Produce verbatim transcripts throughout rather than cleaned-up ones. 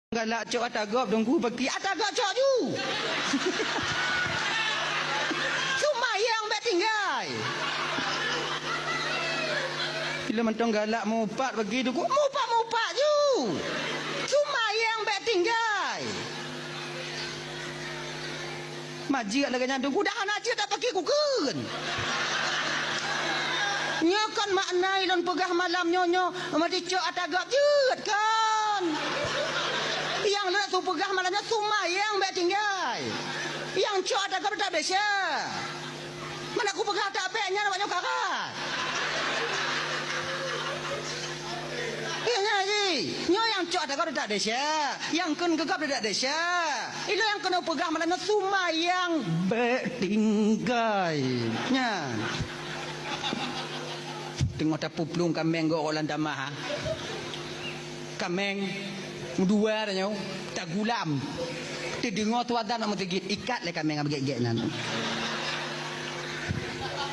Galak cok ata gob Teungku, paki ata gob cok ju. Seumayang bèk tinggai. Bila mantong galak mupat paki Teungku, mupat-mupat ju. Seumayang bèk tinggai. Majeuet lagèe nyan Teungku, dah hana jeuet dak paki kukheun. Nyoe kon makna ilôn peugah malam nyoe, nyoe meuticok ata gob jeuet kon. Nyang lôn su peugah malam nyoe seumayang bèk tinggai. Nyang cok ata gob dak desya. Mana kupeugah dak bèk nyan awak nyoe karat. Iya, nyan ji. Nyoe nyang cok ata gob dak desya, nyang kheun keu gob dak desya. Ilôn nyang keuneuk peugah malam nyoe seumayang bèk tinggai. Nyan. Teungoh tapuplueng kaméng gob lam tamah, ha. Kaméng meudua tanyoe, tagulam. Teudeungoe su azan bak meuseujid, ikat lé kaméng bak gèt-gèt nyan.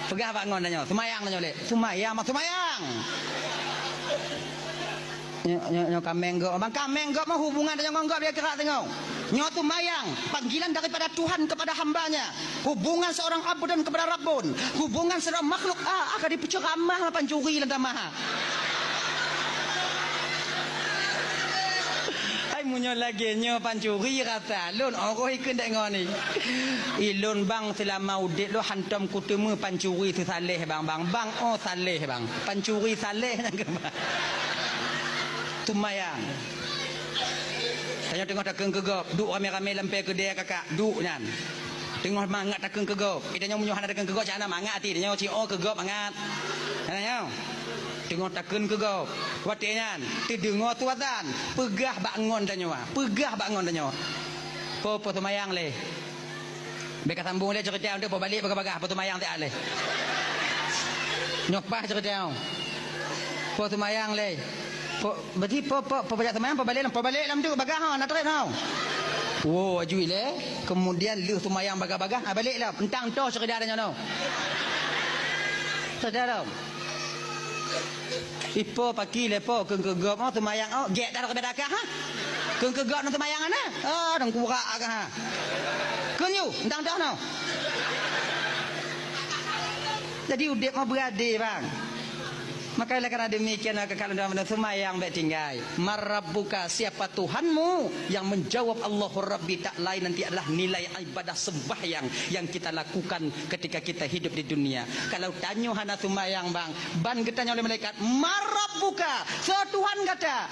Peugah bak ngon tanyoe, seumayang tanyoe lé. Seumayang, mak seumayang. Nyoe, nyoe, nyoe kaméng gob. Bang, kaméng gob mah hubungan tanyoe ngon gob di akhirat tanyoe. Nyoe seumayang, panggilan daripada Tuhan kepada hamba-Nya. Hubungan seorang abdun kepada Rabbun. Hubungan seorang makhluk, ah, akan dipeuceuramah pancuri lam tamah. Hai, meunyoe lagèe nyoe pancuri rasa lôn, oh, ikheun dèk ngon ni. Ilôn bang, seulama udép lôn hantom kuteumé pancuri seusaléh bang, bang. Bang, oh, saléh bang. Pancuri saléh nyan keuh bang. Seumayang. Tanyoe teungoh takheun keu gob, duek ramé-ramé lam pèe keudè kakak, duek nyan. Teungoh mangat takheun keu gob. Tanyoe meunyoe hana takheun keu gob, cak na mangat até tanyoe, ci oh keu gob mangat. Tanyoe. Teungoh takheun keu gob. Watèe nyan, teudeungoe su azan, peugah bak ngon tanyoe, peugah bak ngon tanyoe. Po, po seumayang lé. Bèk ka sambung lé ceurita, untuk po balek bagah-bagah, po seumayang siat lé. Nyoe paih ceurita. Po seumayang lé. Po, berarti po, po, po bajak seumayang, po balek lam, po balek lam tu bagah ha, na trép ha. Wo, aju ilèe. Kemudian lheueh seumayang bagah-bagah, ha, balek lam. Eunteuk toh ceurita nyoe noh. Ceurita lom. Ipo paki lé po, kheun keu gob, oh, seumayang, oh, gèt dah rot beda kah, ha? Kheun keu gob nang seumayang ana? Oh, dang kurak kah, ha? Kheun yu, eunteuk toh noh. Jadi udép mah beuadé, bang. Maka oleh karena demikian, maka kalau dalam seumayang bèk tinggai. Man rabbuka, siapa Tuhanmu? Yang menjawab Allahu Rabbi tak lain nanti adalah nilai ibadah sembahyang yang kita lakukan ketika kita hidup di dunia. Kalau tanyoe hana seumayang, bang, ban geutanyoe lé malaikat, "Man rabbuka?" Soe Tuhan gata?